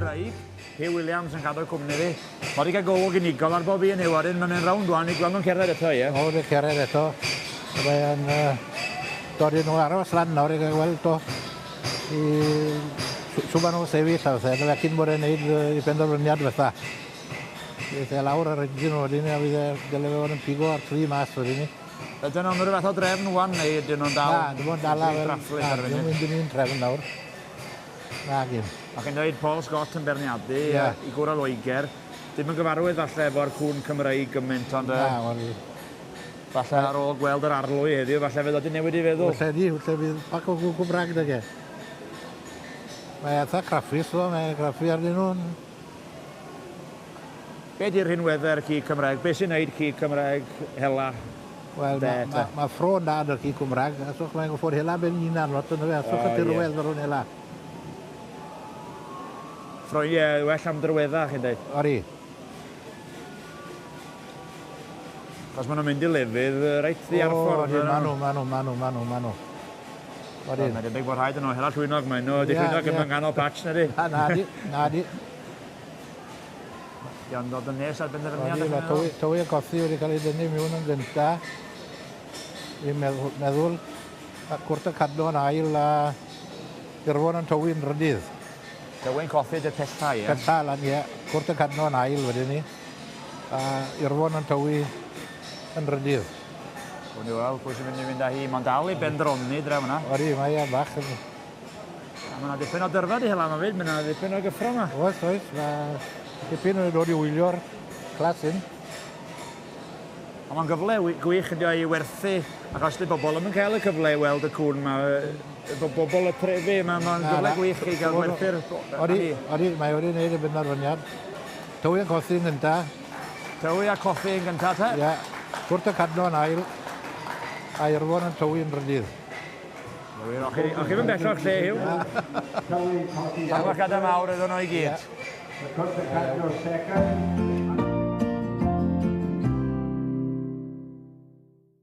Cymreig. Huw Williams yn cadw cwmni fi. Mae wedi cael golwg unigol ar bob un, Huw, a wedyn mae'n mynd rownd wan i gweld nhw'n cerdded eto, ie? O, wedi cerdded eto. Mae'n dod i nhw aros lan nawr i gael gweld o i shwt maen nhw'n sefyll a pethau, fe cyn bod e'n neud ei benderfyniad fatha. Fydd e lawr ar engine wedyn a fydd e, dyle fe fod yn pigo ar tri mas wedyn ni. Ydyn nhw'n rhyw fath o drefn wan neu ydyn nhw'n dal? Na, dim ond dala fel... Draftlys ar y funud. Dim mynd un trefn nawr. Na gyn. A chi'n dweud Paul Scott yn beirniadu yeah. i gwr o Loegr. Dim yn gyfarwydd falle efo'r cŵn Cymreig gymaint, ond... Na, wel... Falle ar ôl gweld yr arlwy heddiw, falle fydd o wedi newid ei feddwl. Falle di, falle fydd pac o gwcw brag da ge. Mae eitha craffus o, mae craffu arnyn nhw'n... Be di'r rhinweddau'r cig Cymraeg? Be sy'n neud cig Cymraeg hela? Wel, mae ma, ma ffro da yn y cig Cymraeg. Aswch mae'n goffod hela ben hunan lot yn fe. Aswch y dirwedd fel hwn hela. Ffro, ie, well am drwedda, chi'n dweud. Ori. Chos maen nhw'n mynd i lefydd reit ddiarffordd. O, maen nhw, maen nhw, maen nhw, maen nhw, maen nhw. Mae'n debyg bod rhaid yn nhw hela llwynog, maen nhw. Di llwynog yn nghanol patch, na di? Na, na di, na di. Iawn, dod yn nes ar benderfyniad. Mae Tywi a Cothi wedi cael ei dynnu mewn yn gynta. Fi'n meddwl, a Cwrt y Cadno yn ail a Irfon yn Tywi yn drydydd. Tywi'n Cothi ydy'r pella, ie? Pella lan, ie. Cwrt y Cadno yn ail wedyn ni. A Irfon yn Tywi yn drydydd. Gwni weld pwy sy'n mynd i fynd â hi. Mae'n dal i bendroni draw yna. Odi, mae e bach yn... A mae yna dipyn o dyrfa di hela yma fyd, mae yna dipyn o gyffro yma. Oes, oes, mae dipyn yn dod i wylio'r clas hyn. Ond mae'n gyfle gwych ydi o i werthu, ac os ydy bobl ddim yn cael y cyfle i weld y cŵn yma, bobl y trefi, mae'n ma gyfle gwych i gael gwerthu'r... Odi, odi, mae wedi gwneud y benderfyniad. Tywi a Cothi yn gynta. Tywi a Cothi yn gynta, te? Ie. Cwrt y Cadno yn ail, a Irfon yn Tywi yn drydydd. O'ch chi ddim bell o'r lle, Huw. Llongyfarchiadau mawr iddyn nhw i gyd. Cwrt y Cadno second.